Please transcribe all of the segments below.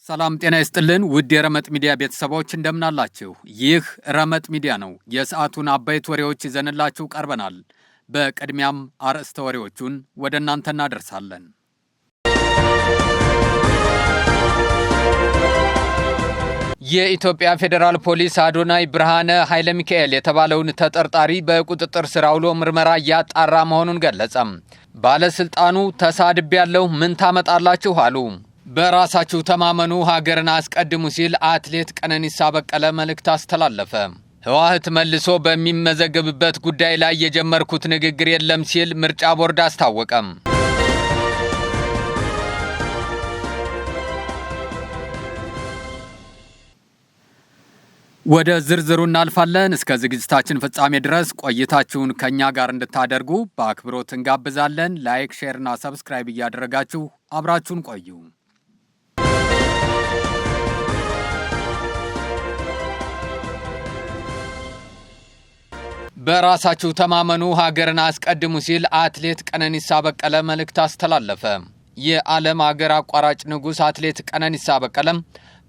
ሰላም ጤና ይስጥልን ውድ የረመጥ ሚዲያ ቤተሰቦች እንደምናላችሁ። ይህ ረመጥ ሚዲያ ነው። የሰዓቱን አበይት ወሬዎች ይዘንላችሁ ቀርበናል። በቅድሚያም አርዕስተ ወሬዎቹን ወደ እናንተ እናደርሳለን። የኢትዮጵያ ፌዴራል ፖሊስ አዶናይ ብርሃነ ኃይለ ሚካኤል የተባለውን ተጠርጣሪ በቁጥጥር ስር አውሎ ምርመራ እያጣራ መሆኑን ገለጸም። ባለስልጣኑ ተሳድቤያለሁ፣ ምን ታመጣላችሁ አሉ። በራሳችሁ ተማመኑ፣ ሀገርን አስቀድሙ ሲል አትሌት ቀነኒሳ በቀለ መልእክት አስተላለፈ። ህወሓት መልሶ በሚመዘገብበት ጉዳይ ላይ የጀመርኩት ንግግር የለም ሲል ምርጫ ቦርድ አስታወቀም። ወደ ዝርዝሩ እናልፋለን። እስከ ዝግጅታችን ፍጻሜ ድረስ ቆይታችሁን ከእኛ ጋር እንድታደርጉ በአክብሮት እንጋብዛለን። Like፣ share ና subscribe እያደረጋችሁ አብራችሁን ቆዩ። በራሳችሁ ተማመኑ፣ ሀገርን አስቀድሙ ሲል አትሌት ቀነኒሳ በቀለ መልእክት አስተላለፈ። የዓለም አገር አቋራጭ ንጉሥ አትሌት ቀነኒሳ በቀለም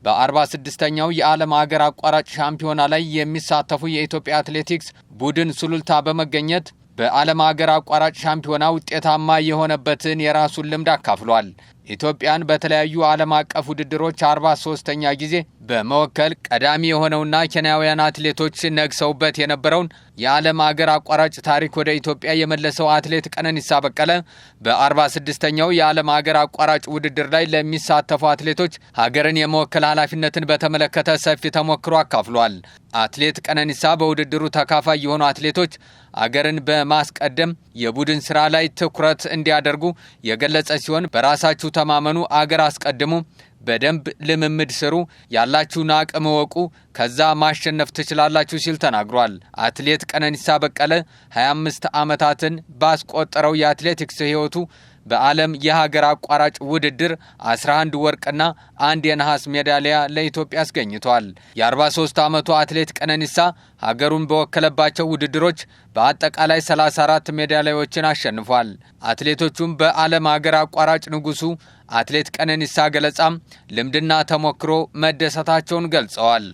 በ46ኛው የዓለም አገር አቋራጭ ሻምፒዮና ላይ የሚሳተፉ የኢትዮጵያ አትሌቲክስ ቡድን ሱሉልታ በመገኘት በዓለም አገር አቋራጭ ሻምፒዮና ውጤታማ የሆነበትን የራሱን ልምድ አካፍሏል። ኢትዮጵያን በተለያዩ ዓለም አቀፍ ውድድሮች 43ኛ ጊዜ በመወከል ቀዳሚ የሆነውና ኬንያውያን አትሌቶች ነግሰውበት የነበረውን የዓለም አገር አቋራጭ ታሪክ ወደ ኢትዮጵያ የመለሰው አትሌት ቀነኒሳ በቀለ በ46ኛው የዓለም አገር አቋራጭ ውድድር ላይ ለሚሳተፉ አትሌቶች ሀገርን የመወከል ኃላፊነትን በተመለከተ ሰፊ ተሞክሮ አካፍሏል። አትሌት ቀነኒሳ በውድድሩ ተካፋይ የሆኑ አትሌቶች አገርን በማስቀደም የቡድን ስራ ላይ ትኩረት እንዲያደርጉ የገለጸ ሲሆን በራሳችሁ ተማመኑ፣ አገር አስቀድሙ፣ በደንብ ልምምድ ስሩ፣ ያላችሁን አቅም እወቁ፣ ከዛ ማሸነፍ ትችላላችሁ ሲል ተናግሯል። አትሌት ቀነኒሳ በቀለ 25 ዓመታትን ባስቆጠረው የአትሌቲክስ ሕይወቱ በዓለም የሀገር አቋራጭ ውድድር 11 ወርቅና አንድ የነሐስ ሜዳሊያ ለኢትዮጵያ አስገኝቷል። የ43 ዓመቱ አትሌት ቀነኒሳ ሀገሩን በወከለባቸው ውድድሮች በአጠቃላይ 34 ሜዳሊያዎችን አሸንፏል። አትሌቶቹም በዓለም ሀገር አቋራጭ ንጉሱ አትሌት ቀነኒሳ ገለጻም ልምድና ተሞክሮ መደሰታቸውን ገልጸዋል።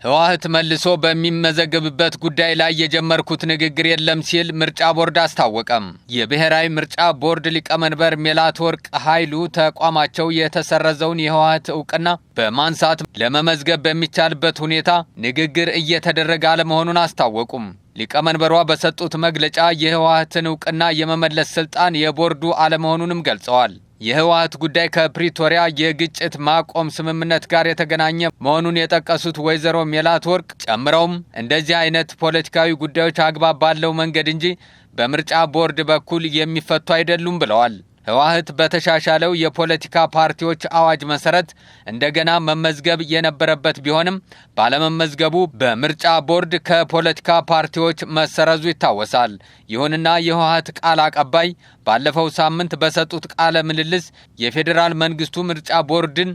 ህወሓት መልሶ በሚመዘገብበት ጉዳይ ላይ የጀመርኩት ንግግር የለም ሲል ምርጫ ቦርድ አስታወቀም። የብሔራዊ ምርጫ ቦርድ ሊቀመንበር ሜላትወርቅ ኃይሉ ተቋማቸው የተሰረዘውን የህወሓት እውቅና በማንሳት ለመመዝገብ በሚቻልበት ሁኔታ ንግግር እየተደረገ አለመሆኑን አስታወቁም። ሊቀመንበሯ በሰጡት መግለጫ የህወሓትን እውቅና የመመለስ ስልጣን የቦርዱ አለመሆኑንም ገልጸዋል። የህወሓት ጉዳይ ከፕሪቶሪያ የግጭት ማቆም ስምምነት ጋር የተገናኘ መሆኑን የጠቀሱት ወይዘሮ ሜላትወርቅ ጨምረውም እንደዚህ አይነት ፖለቲካዊ ጉዳዮች አግባብ ባለው መንገድ እንጂ በምርጫ ቦርድ በኩል የሚፈቱ አይደሉም ብለዋል። ህወሓት በተሻሻለው የፖለቲካ ፓርቲዎች አዋጅ መሰረት እንደገና መመዝገብ የነበረበት ቢሆንም ባለመመዝገቡ በምርጫ ቦርድ ከፖለቲካ ፓርቲዎች መሰረዙ ይታወሳል። ይሁንና የህወሓት ቃል አቀባይ ባለፈው ሳምንት በሰጡት ቃለ ምልልስ የፌዴራል መንግስቱ ምርጫ ቦርድን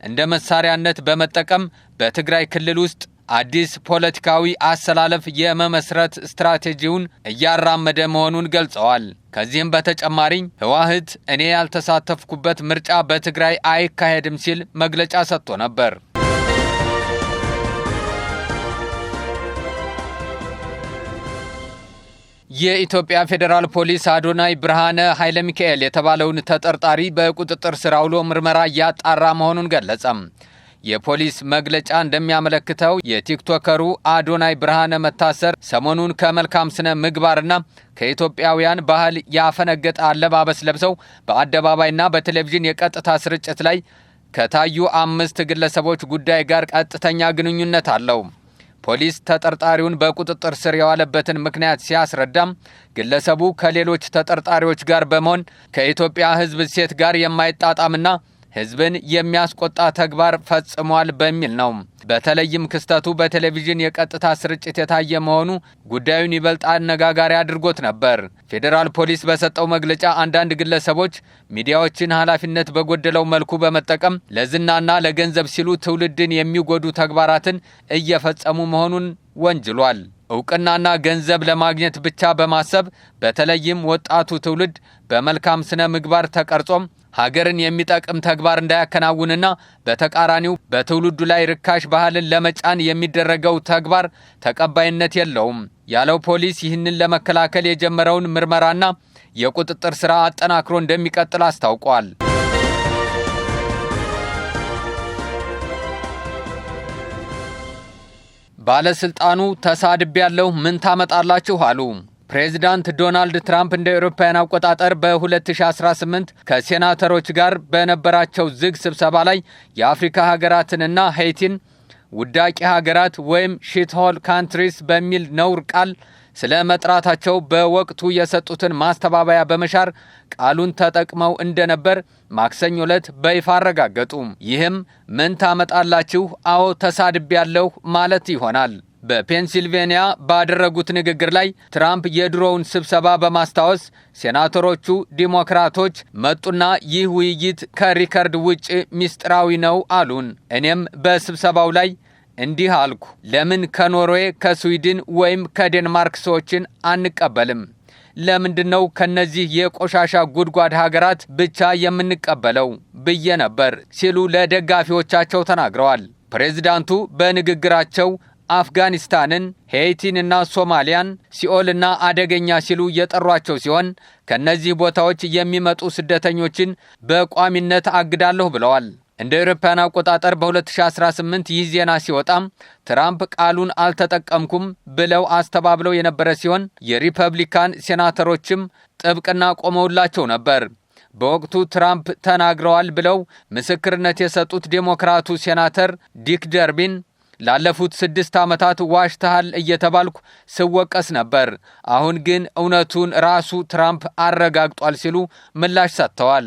እንደ መሳሪያነት በመጠቀም በትግራይ ክልል ውስጥ አዲስ ፖለቲካዊ አሰላለፍ የመመስረት ስትራቴጂውን እያራመደ መሆኑን ገልጸዋል። ከዚህም በተጨማሪ ህወሓት እኔ ያልተሳተፍኩበት ምርጫ በትግራይ አይካሄድም ሲል መግለጫ ሰጥቶ ነበር። የኢትዮጵያ ፌዴራል ፖሊስ አዶናይ ብርሃነ ኃይለ ሚካኤል የተባለውን ተጠርጣሪ በቁጥጥር ስር አውሎ ምርመራ እያጣራ መሆኑን ገለጸም። የፖሊስ መግለጫ እንደሚያመለክተው የቲክቶከሩ አዶናይ ብርሃነ መታሰር ሰሞኑን ከመልካም ስነ ምግባርና ከኢትዮጵያውያን ባህል ያፈነገጠ አለባበስ ለብሰው በአደባባይና በቴሌቪዥን የቀጥታ ስርጭት ላይ ከታዩ 5 ግለሰቦች ጉዳይ ጋር ቀጥተኛ ግንኙነት አለው። ፖሊስ ተጠርጣሪውን በቁጥጥር ስር የዋለበትን ምክንያት ሲያስረዳም ግለሰቡ ከሌሎች ተጠርጣሪዎች ጋር በመሆን ከኢትዮጵያ ሕዝብ እሴት ጋር የማይጣጣምና ሕዝብን የሚያስቆጣ ተግባር ፈጽሟል በሚል ነው። በተለይም ክስተቱ በቴሌቪዥን የቀጥታ ስርጭት የታየ መሆኑ ጉዳዩን ይበልጥ አነጋጋሪ አድርጎት ነበር። ፌዴራል ፖሊስ በሰጠው መግለጫ አንዳንድ ግለሰቦች ሚዲያዎችን ኃላፊነት በጎደለው መልኩ በመጠቀም ለዝናና ለገንዘብ ሲሉ ትውልድን የሚጎዱ ተግባራትን እየፈጸሙ መሆኑን ወንጅሏል። እውቅናና ገንዘብ ለማግኘት ብቻ በማሰብ በተለይም ወጣቱ ትውልድ በመልካም ስነ ምግባር ተቀርጾም ሀገርን የሚጠቅም ተግባር እንዳያከናውንና በተቃራኒው በትውልዱ ላይ ርካሽ ባህልን ለመጫን የሚደረገው ተግባር ተቀባይነት የለውም ያለው ፖሊስ ይህንን ለመከላከል የጀመረውን ምርመራና የቁጥጥር ስራ አጠናክሮ እንደሚቀጥል አስታውቋል። ባለስልጣኑ ተሳድቤያለሁ፣ ምን ታመጣላችሁ አሉ። ፕሬዚዳንት ዶናልድ ትራምፕ እንደ አውሮፓውያን አቆጣጠር በ2018 ከሴናተሮች ጋር በነበራቸው ዝግ ስብሰባ ላይ የአፍሪካ ሀገራትንና ሄይቲን ውዳቂ ሀገራት ወይም shithole countries በሚል ነውር ቃል ስለ መጥራታቸው በወቅቱ የሰጡትን ማስተባበያ በመሻር ቃሉን ተጠቅመው እንደነበር ማክሰኞ ዕለት በይፋ አረጋገጡ። ይህም ምን ታመጣላችሁ፣ አዎ ተሳድቤያለሁ ማለት ይሆናል። በፔንሲልቬንያ ባደረጉት ንግግር ላይ ትራምፕ የድሮውን ስብሰባ በማስታወስ ሴናተሮቹ ዲሞክራቶች መጡና ይህ ውይይት ከ record ውጭ ሚስጥራዊ ነው አሉን። እኔም በስብሰባው ላይ እንዲህ አልኩ፣ ለምን ከኖርዌይ፣ ከስዊድን ወይም ከዴንማርክ ሰዎችን አንቀበልም? ለምንድን ነው ከነዚህ የቆሻሻ ጉድጓድ ሀገራት ብቻ የምንቀበለው ብዬ ነበር ሲሉ ለደጋፊዎቻቸው ተናግረዋል። ፕሬዚዳንቱ በንግግራቸው አፍጋኒስታንን፣ ሄይቲንና ሶማሊያን ሲኦልና አደገኛ ሲሉ የጠሯቸው ሲሆን ከእነዚህ ቦታዎች የሚመጡ ስደተኞችን በቋሚነት አግዳለሁ ብለዋል። እንደ አውሮፓውያን አቆጣጠር በ2018 ይህ ዜና ሲወጣም ትራምፕ ቃሉን አልተጠቀምኩም ብለው አስተባብለው የነበረ ሲሆን የሪፐብሊካን ሴናተሮችም ጥብቅና ቆመውላቸው ነበር። በወቅቱ ትራምፕ ተናግረዋል ብለው ምስክርነት የሰጡት ዴሞክራቱ ሴናተር ዲክ ደርቢን ላለፉት 6 ዓመታት ዋሽተሃል እየተባልኩ ስወቀስ ነበር፣ አሁን ግን እውነቱን ራሱ ትራምፕ አረጋግጧል ሲሉ ምላሽ ሰጥተዋል።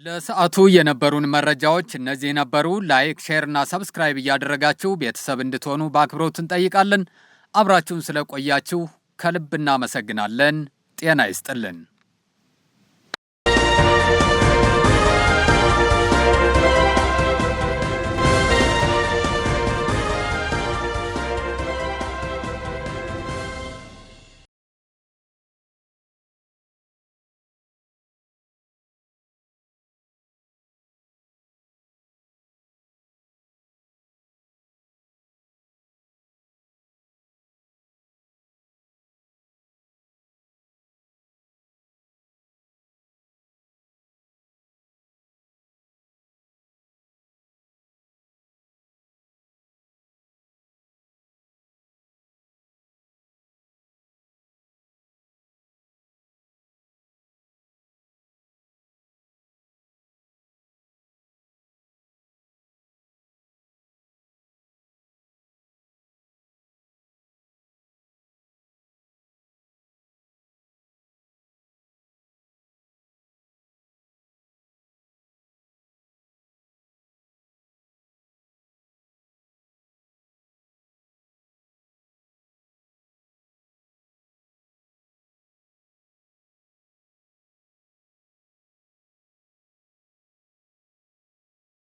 ለሰዓቱ የነበሩን መረጃዎች እነዚህ ነበሩ። Like፣ share እና subscribe እያደረጋችሁ ቤተሰብ እንድትሆኑ በአክብሮት እንጠይቃለን። አብራችሁን ስለቆያችሁ ከልብ እናመሰግናለን። ጤና ይስጥልን።